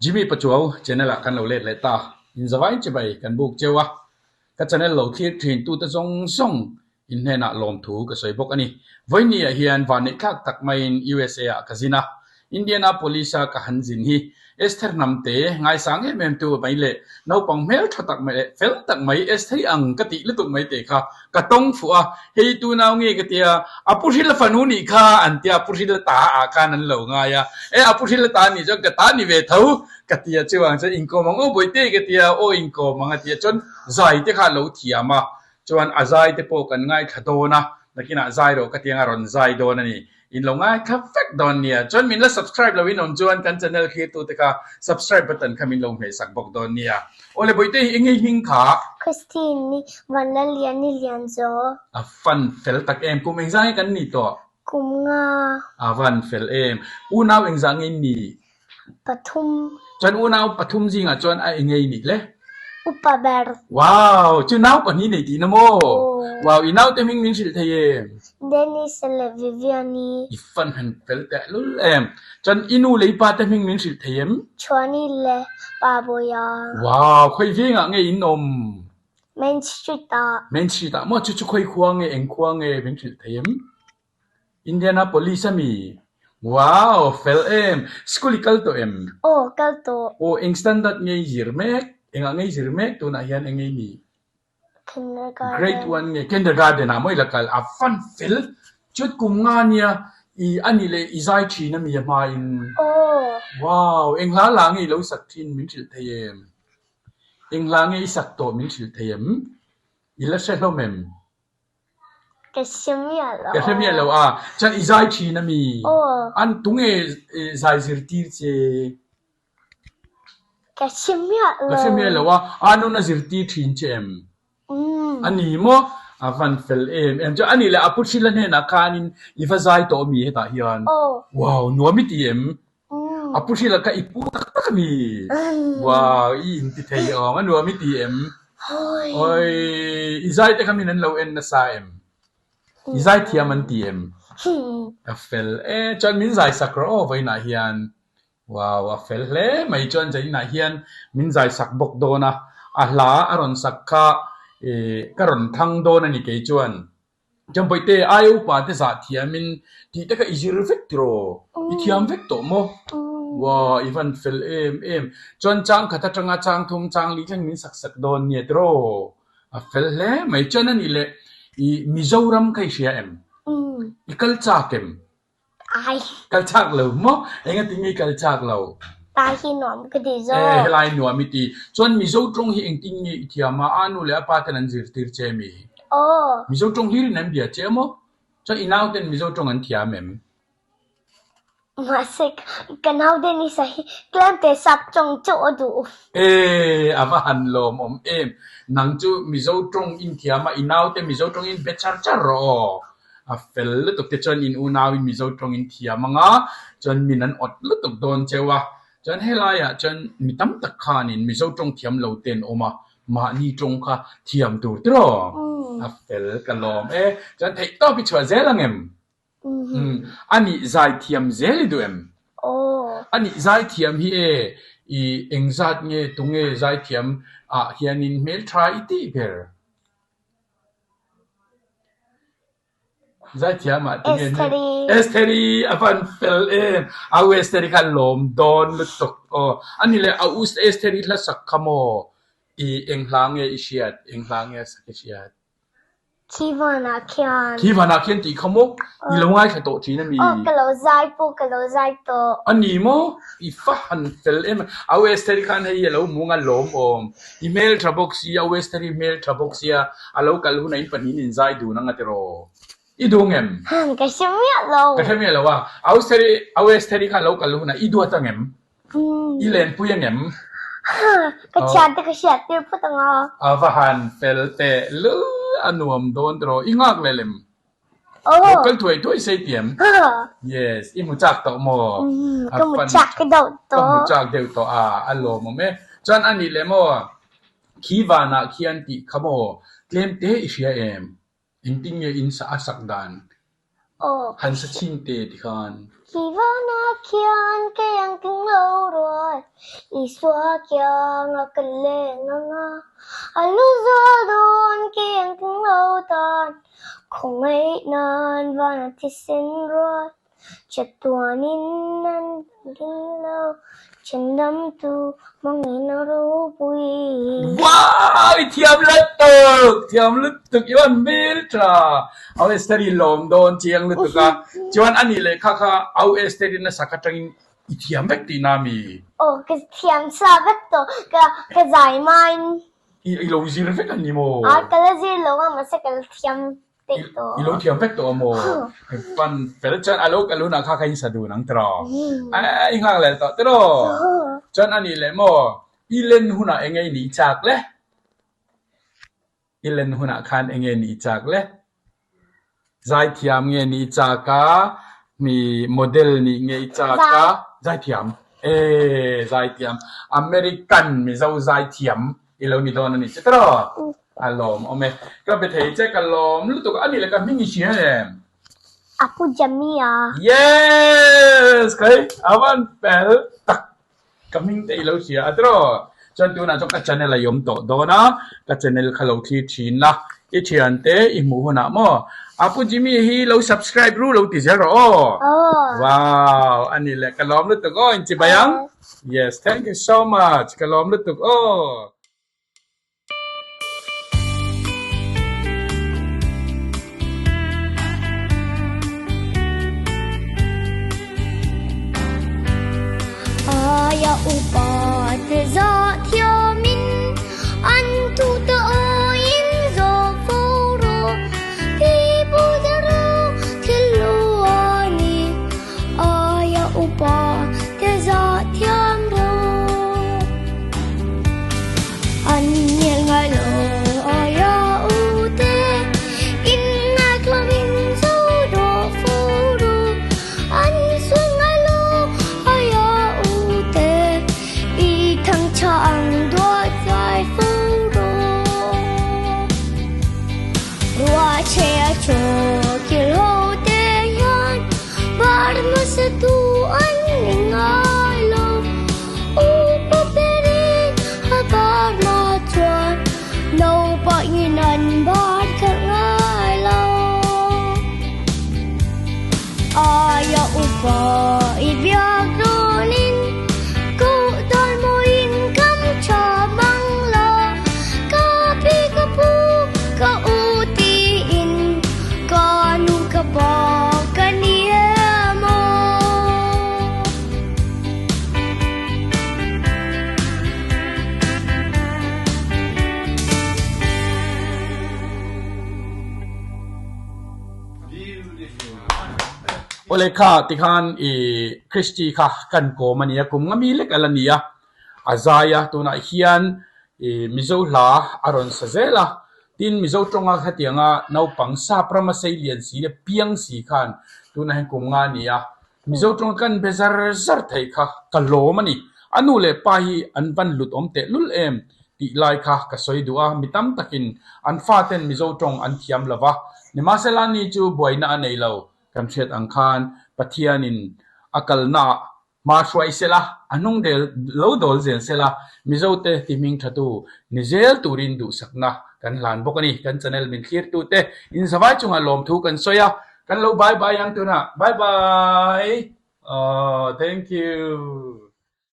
Jimmy Pachuau channel ah kan lo let leh ta. In zavain chibai kan buk cheu a, ka channel lo thlir thin tute zawng zawng in hnenah lawmthu ka sawi bawk a ni. Vawiini ah hian vanneih thlak tak maiin USA ah ka zin a, Indianapolis a ka han zin hi Esther hnamte ngaisang em em tu mai leh naupang hmel tha tak mai leh fel tak mai Estheri ang ka tih lutuk mai te kha ka tawng fuh a, hei tu nau nge ka tia, a pu hril a fanu nih kha an tia, a pu hril a ta ah khan an lo ngai a, e a pu hril a ta nih chuan ka ta ni ve tho ka tia chuvang chuan inkawm ang aw bawihte ka tia, aw inkawm ang a tia chuan zai te kha a lo thiam a, chuan a zai te pawh kan ngaithla dawn a, nakinah zai rawh ka tia ang a rawn zai dawn a ni. In lo ngaithla vek dawn nia. Chuan min la subscribe lo in awm chuan kan channel thlir tute kha subscribe button kha min lo hmeh sak bawk dawn nia. Awle Bawihte hi engei hming kha? Christine ni Vanlalian ni Lianzo. A van fel tak em. Kum engzah nge kan nih tawh? Kum nga. A van fel em. Unau engzah nge in nih? Pathum. Chuan unau pathum zingah chuan a engei nih le? Upa ber. Wow! Chu nau pahnih nei tihna maw? Wow! I naute hming min hrilh thei em? Dennis leh Vivian-i. I fan han fel teh lul em? Chuan i nu leh i pa te hming min hrilh thei em? Chhuani leh Pa Bawia. Wow! Khawi vengah nge in awm? Main Street-ah. Main Street-ah maw? Chu chu khawi khua nge, eng khua nge min hrilh thei em? Indianapolis a mi? Wow! Fel em! School i kal tawh em? Aw, kal tawh. Aw, eng standard nge i zir mek? Engah nge i zir mek tunah hian eng nge i nih? Kindergarten. Grade one nge? Kindergarten ah maw i la kal? A fan fel! Chuan kum nga nia i a nih leh i zai thin a mi a hmain? Aw. Wow! Eng hla hla nge i lo sak thin min hrilh thei em? Eng hla nge i sak tawh min hrilh thei em? I la hre hlawm em? Ka hre miah lo. Ka hre miah lo a. Chuan i zai thin a mi? Aw. An tunge zai zirtir che? Ka hre miah lo. Ka hre miah lo a. A nun a zirtir thin che em? Umm. A ni maw? A van fel em em. Chuan a nih leh a pu Hrila hnenah khanin i va zai tawh a mi hetah hian? Aw. Wow, nuam i ti em? Umm. A pu Hrila kha i pu tak tak a mi? Wow, i inti thei awm a nuam i ti em? Hawi. Oi, i zai te kha min an lo en nasa em? I zai thiam an ti em? A fel e, chuan min zai sak rawh aw vawiinah hian. Wow, a fel hle mai chuan zainah hian min zai sak bawk dawn a, a hla a rawn sak kha ka rawn thlang dawn a ni kei chuan. Champawihte aia upa te zah thiamin tih te kha i zir vek tiraw? I thiam vek tawh maw? Wow, i van fel em em. Chuan chang khat atanga chang thum chang li thleng min sak sak dawn nia tiraw? A fel hle mai. Chuan a nih leh i Mizoram kha i hria em? I kal chak em? Ai. Kal chak lo maw? Engati nge kal chak lo? Tai hi nuam ka ti zawk. Eh, helai nuam i ti. Chuan Mizo tawng hi engtin nge i thiam a? A nu leh a pa ten an zirtir che mi? Aw. Mizo tawng hlirin an bia che maw? Chuan i nau ten Mizo tawng an thiam em? Mahse, ka nau Denisa hi tlem te sap tawng chauh a duh. Eh, a va han lawmawm em. Nang chu Mizo tawng in thiam a, i nau te Mizo tawng in be char char rawh aw. A fel lutuk te chuan in unauin Mizo tawngin thiam ang a, chuan min an awt lutuk dawn cheu a. Chuan helaiah chuan mi tam tak khanin Mizo tawng thiam lo te an awm a, mahni tawng kha thiam tur tiraw? A fel ka lawm e. Chuan theih tawp i chhuah zel ang em? Umm, a nih zai thiam zel i duh em? A nih zai thiam hi e, i engzat nge tunge zai thiam ah hianin hmeltha i tih ber? Zaithiam ah tinge Estheri. Estheri a van fel em. A u Estheri kha lawm dawn lutuk aw. Ani leh a u Estheri hla sak kha maw i eng hla nge i hriat eng hla nge a sak i hriat? Khi vanah khian. Khi vanah khian tih kha maw? I lo ngaithla tawh thin a mi? Aw ka lo zai pawh ka lo zai tawh. A ni maw? I fa han fel em. A u Estheri khan hei a lo hmu ang a lawm awm. I hmel tha bawk sia, Westeri hmel tha bawk sia, a lo kal hunah in pahnihin in zai dun ang a tiraw? I duh ang em? Ka hre miah lo. Ka hre miah lo a. A Westeri, a Westeri kha a lo kal hunah i duat ang em? I lenpui ang em? Ka thiante ka hriat tir phawt ang a. A va han fel teh lul, a nuam dawn tiraw? I nghak leh lem? Aw. Kal thuai thuai sei ti em? Yes, i hmu chak tawh maw? Ka hmu chak deuh tawh. Ka hmu chak deuh tawh a, a lawmawm e. Chuan a nih leh maw, khi vanah khian tih kha maw, tlem te i hria em? Engtin nge in sa a sak dan? Han sa chhin te ti khan. Khi vanah khian kei ang tling lo rual. Isua kianga ka leng anga, a lu zual dawn keng tling lo tan, khawngaih nan van a thisen rual, chatuanin an ding lo, Chhandamtu hmangin a ropui. Wow! I thiam lutuk! Thiam lutuk i van hmel tha! Au Esther i lawm dawn chiang lutuk a, chuan a nih leh kha kha Au Esther in a sak atangin i thiam vek tihna mi? Aw ka thiam sa vek tawh, ka ka zai main. I lo zir vek a ni maw? A ka la zir lo a mahse ka la thiam I lo thiam vek tawh a maw? Pan fel chuan a lo kal hunah kha kha in sa dun ang tiraw? I nghak leh tawh tiraw? Chuan a nih leh maw? I len hunah eng nge i nih chak le? I len hunah khan eng nge nih chak le? Zaithiam nge nih chak a? Mi model nih nge i chak a? Zaithiam. Ee zaithiam. American Mizo zaithiam i lo ni dawn a ni che tiraw? A lawm awm e. Ka be thei che ka lawm lutuk a ni le ka hming i hria em? A pu Jamia. Yes! Khai a van fel tak ka hming te i lo hria a tiraw? Chuan tunah chuan ka channel a i awm tawh dawn a, ka channel kha lo thlir thin la, i thiante i hmuh hunah maw a pu Jimmy hi lo subscribe ru lo ti zel rawh aw. Wow! A ni le ka lawm lutuk aw inchibai ang. Yes, thank you so much ka lawm lutuk aw. Aia upa te zah thiamin an tute awiin zawh fo rawh. Pi pu te ro thil lu a ni. Aia upa te zah thiam rawh. An nel ngai lo aia u te in ngaitlawm in zo rawh fo rawh. An sual ngai lo aia u te i thang tha ang duat zai fo rawh. Ruah che a chaw kil ho te hian bar hmasa tu an ni ngai lo. Upa berin a bar hma chuan naupangin an bar khalh ngai lo. Aia upa i biak rawnin koh dan mawiin kam tha mang la. Ka pi ka pu ka u tiin ka nu ka pa ka ni em aw. Awle kha tikhan i Christy kha kan kawm a nia kum nga mi lek a la ni a, a zai a tunah hian i Mizo hla a rawn sa zel a, tin Mizo tawnga khatianga naupang sap rama sei lian si leh piang si khan tunah hian kum nga a ni a, Mizo tawng kan be zar zar thei kha ka lawm a ni. A nu leh pa hi an van lut awm teh lul em tih lai kha ka sawi duh a, mi tam takin an faten Mizo tawng an thiam lo va, nimahsela ni chu buaina a nei lo. Kan hriat ang khan Pathianin a kalnaah hma hruai sela, a hnung del lo dawl zel sela, Mizote ti hming thatu ni zel turin duhsakna kan hlan bawk a ni. Kan channel min thlirtute inzavai chungah lawmthu kan sawi a, Kan lo bye bye ang tunah. Bye bye. Aww thank you.